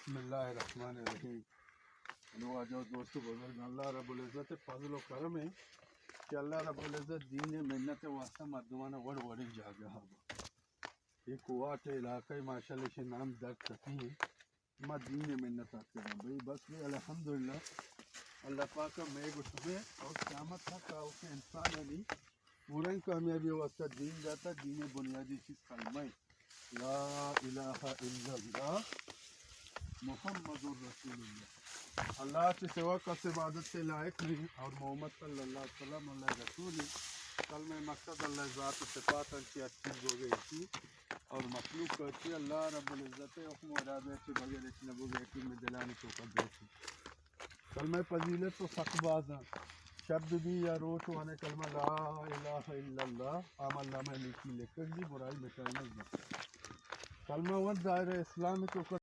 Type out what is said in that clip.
بسم اللہ الرحمن الرحیم۔ انو واجہ و دوست و بزرگ، اللہ رب العزت فضل و کرم ہے کہ اللہ رب العزت دین منت واسطہ مردمان وڑ وڑیں جاگہ ہا۔ یہ کوات علاقہ ماشاءاللہ، اسے نام در تپی ہے۔ ما دین منت آتکگاں بھئی، بس بھئی الحمدللہ، اللہ پاک مئے گو شمے اور قیامت تک آؤکیں انسانانی پوریں کامیابی واسطہ دین داتا۔ دین بنیادی چیز کلمہ ہے، لا الہ الا اللہ محمد رسول اللہ۔ اللہ کے سوا کس عبادت کے لائق نہیں اور محمد صلی اللہ علیہ وسلم اللہ رسول ہے۔ کلمہ مقصد اللہ ذات و صفات کی اچھی ہو گئی تھی۔ اور مخلوق کہتی اللہ رب العزت حکم و ارادہ سے بغیر ایک نبو ایک میں دلانی تو کر دیتی۔ کلمہ فضیلت تو سخت باز ہیں۔ شب بھی یا روچ وانے کلمہ لا الہ الا اللہ عمل نامہ نیکی لکھن دی، برائی مٹائنگ دی۔ کلمہ ون دائرہ اسلام تو کر